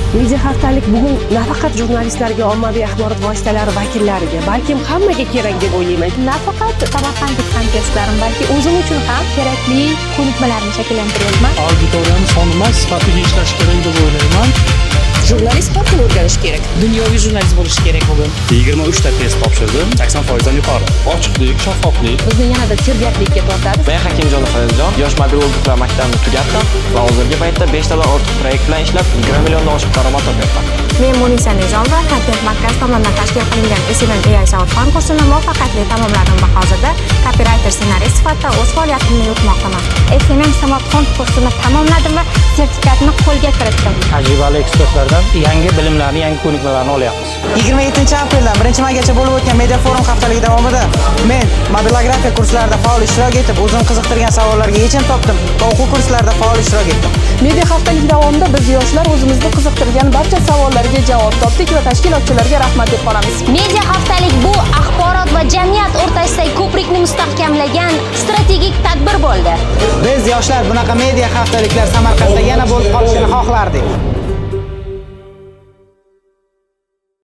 Media haftalik bugun nafaqat jurnalistlarga, ommaviy axborot vositalari vakillariga, balkim hammaga kerak deb o'ylayman. Nafaqat samarqandlik hamkasblarim, balki o'zim uchun ham kerakli ko'nikmalarni shakllantiryapman. Auditoriyani soni emas, sifatiga ishlash kerak deb o'ylayman. Jurnalist har kuni o'rganishi kerak. Dunyoviy jurnalist bo'lish kerak bugun. 23 ta test topshirdim, 80% dan yuqori. Ochiqlik, shaffoflik. Bizni yanada sergaklikka tortadi. Men Hakimjonov Fayzjon, Yosh mobilograflar maktabini tugatdim va hozirgi paytda 5 tadan ortiq proyekt bilan ishlab, 20 milliondan oshiq daromad topyapman. Men Munisa Nizomova Content Markaz tomonidan tashkil qilingan SMM AI Savodxon kursini muvaffaqiyatli tamomladim va hozirda copywriter, ssenarist sifatida o'z faoliyatimni yuritmoqdaman. SMM Savodxon kursini tamomladim va sertifikatni qo'lga kiritdim. Tajribali ekspertlardan yangi bilimlarni, yangi ko'nikmalarni olyapmiz. 27 apreldan 1 maygacha bo'lib o'tgan media forum haftaligi davomida men mobilografiya kurslarida faol ishtirok etib, o'zim qiziqtirgan savollarga yechim topdim va o'quv kurslarida faol ishtirok etdim. Media haftalik davomida biz, yoshlar, o'zimizni qiziqtirgan barcha savollarga javob topdik va tashkilotchilarga rahmat deb qolamiz. Media haftalik bu axborot va jamiyat o'rtasidagi ko'prikni mustahkamlagan strategik tadbir bo'ldi. Biz, yoshlar, bunaqa media haftaliklar Samarqandda yana bo'lib qolishini xohlardik.